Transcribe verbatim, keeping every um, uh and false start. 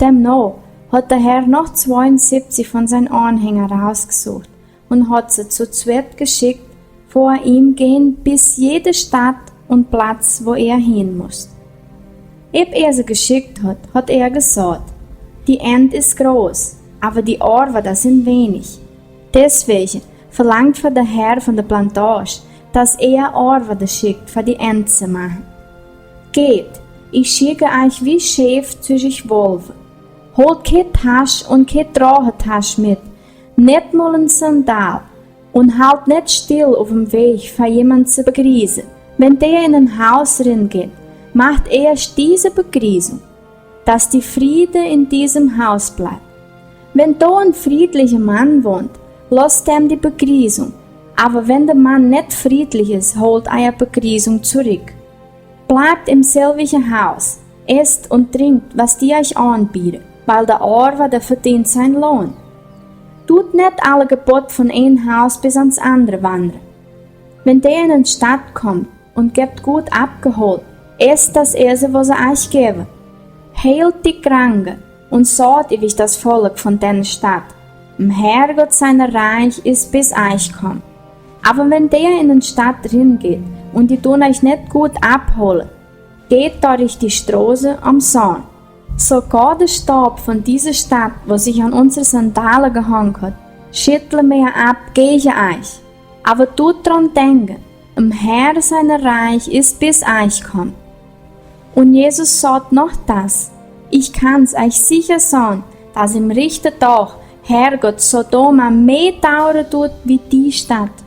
Demno hat der Herr noch zweiundsiebzig von seinen Anhängern rausgesucht und hat sie zu zweit geschickt, vor ihm gehen bis jede Stadt und Platz, wo er hin muss. Eb er sie geschickt hat, hat er gesagt: Die Ernte ist groß, aber die Arbeiter sind wenig. Deswegen verlangt von der Herr von der Plantage, dass er Arbeiter schickt, für die Ernte zu machen. Geht, ich schicke euch wie Schafe zwischen Wölfe. Holt keine Tasche und keine Tragetasche mit, nicht mal ein Sandal, und haltet nicht still auf dem Weg, für jemand zu begrüßen. Wenn der in ein Haus reingeht, macht erst diese Begrüßung, dass die Friede in diesem Haus bleibt. Wenn da ein friedlicher Mann wohnt, lasst ihm die Begrüßung. Aber wenn der Mann nicht friedlich ist, holt eure Begrüßung zurück. Bleibt im selwigen Haus, esst und trinkt, was die euch anbieten, weil der Arbeiter verdient seinen Lohn. Tut nicht alle Gebote von einem Haus bis ans andere wandern. Wenn der in eine Stadt kommt und gebt gut abgeholt, esst das Essen, was sie euch geben. Heilt die Kranken und sorgt über das Volk von der Stadt. Dem Herrgott sein Reich ist bis euch gekommen. Aber wenn der in eine Stadt reingeht und die tun euch nicht gut abholen, geht durch die Straße umsonst. Sogar der Staub von dieser Stadt, wo sich an unsere Sandalen gehangen hat, schütteln wir ab gegen euch. Aber tut dran denken, dem Herrn sein Reich ist bis euch gekommen. Und Jesus sagt noch das: Ich kann's euch sicher sagen, dass im Richtertag Herrgott Sodoma mehr dauern tut wie die Stadt.